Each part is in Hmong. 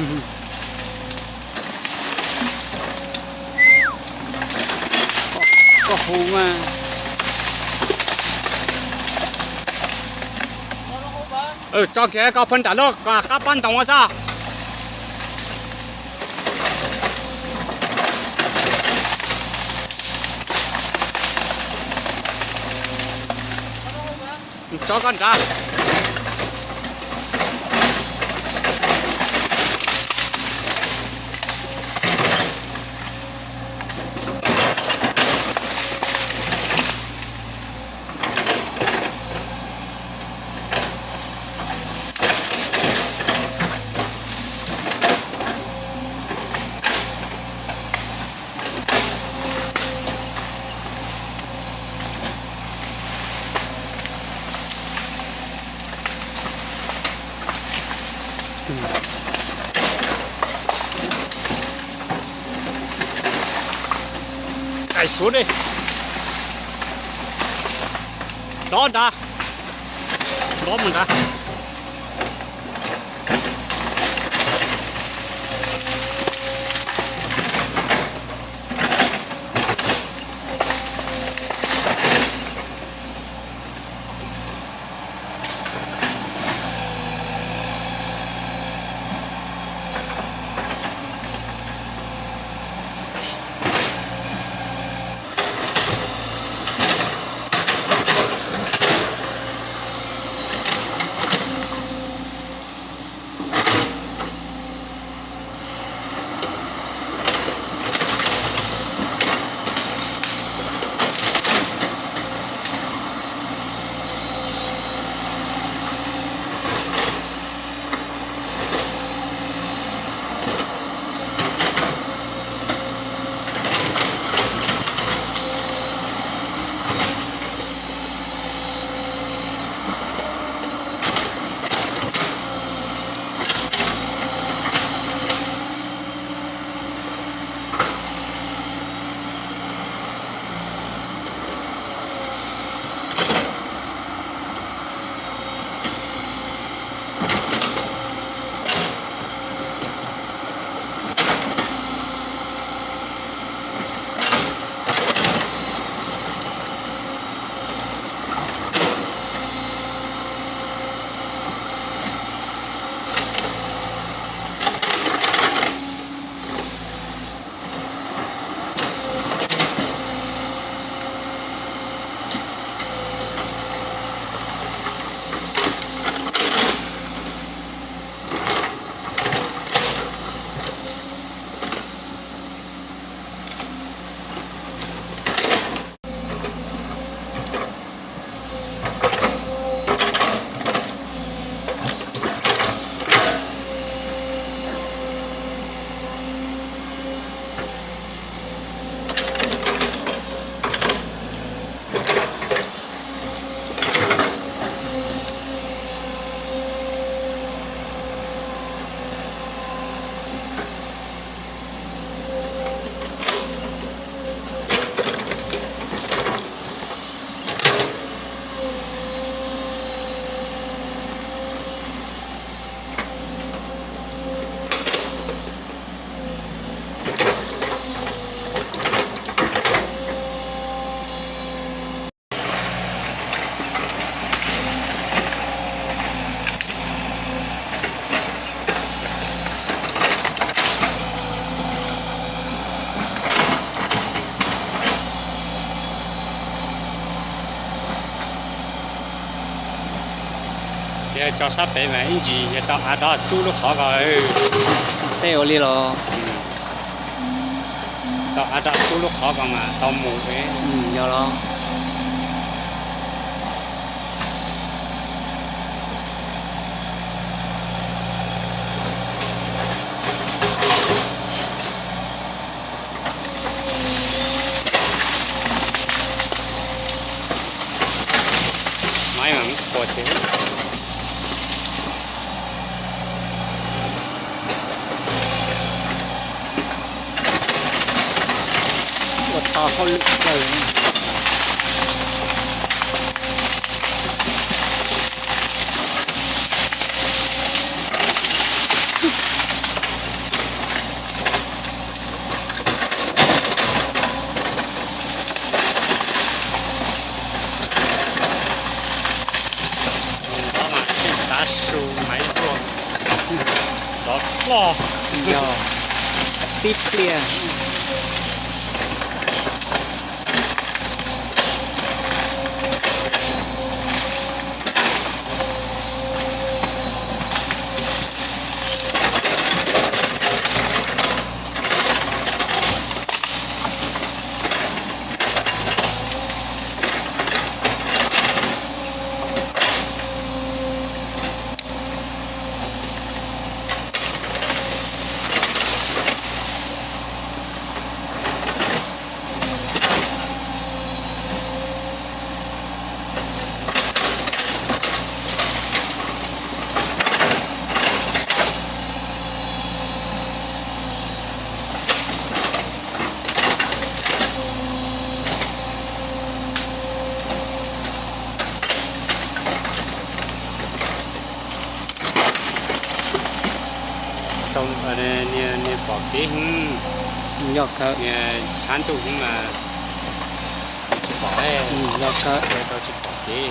Koj hu mas. Tso kiag koj phab nram lub qab pab ntoo xwb. Tso koj nrad. Cais xub di. Dob nrad. Dob mus nrad. Yog tso sab pem mas ib ntsis yog tau av rov tsub lub qhov ko. Tej ua li los tau av rov tsub lub qhov ko mas tau mus. Yog los. Maiv mas muab qhuas ces ua tau hauj lwm kawg. Yog tib pliag. Niag pom kev heev, yog kawg, niag tshav ntuj heev mas tsis pom, yog kawg, tsis pom kev.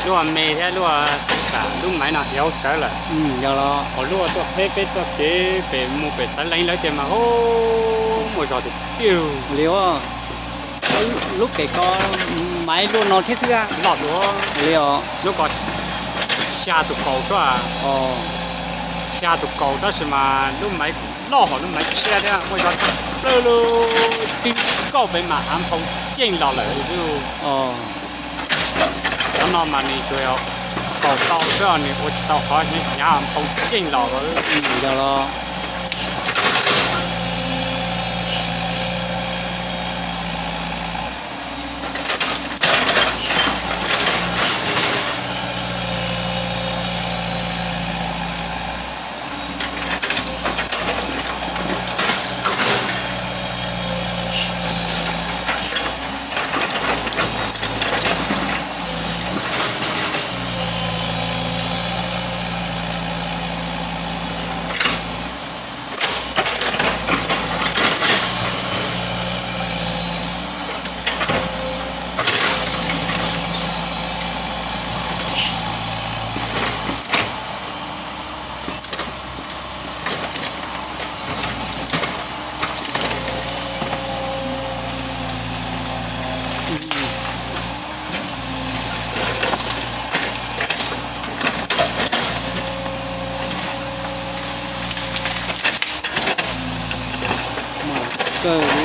Luaj me thiab luaj, kuv xam lub maiv no hiav tsawv lawm. Yog los, lub tuaj qheb peb txoj kev pem mus pem Xav Leev lawv tias mas muaj zog tus tiag li. Lub pem ko maiv luaj no thiab xwb. Loj dua li os. Lub ko xya tus kaum xwb. Xya tus kaum tab sis mas lub maiv kuj loj hos lub maiv tshiab thiab, muaj zog tag plaws li. Twb kauj pem mas hav nphoo yeej los lawm xwb. Cov no mas nws tsuas yog kaum tau xwb, nws ua tsis tau qhov hnyav, nphoo yeej los lawm. Yog los. Kawg li.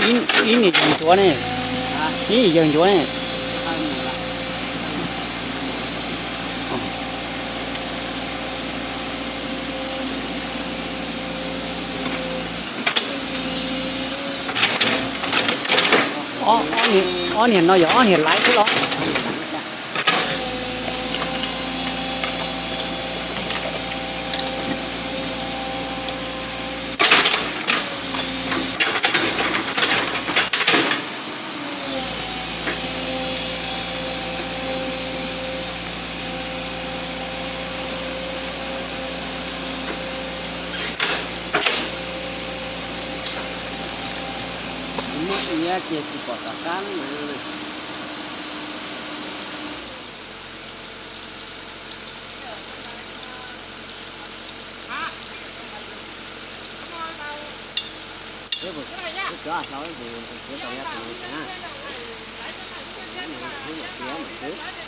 Ib niag yawg ncuav ne, ib niag yawg ncuav ne. Ob niag no yog ob niag laiv xwb los? Muab nyiab ces tsis pom tom qab na. Peb puas, peb cov hlau ces kuv tau ya tus na. Peb mam tiav mam xwb.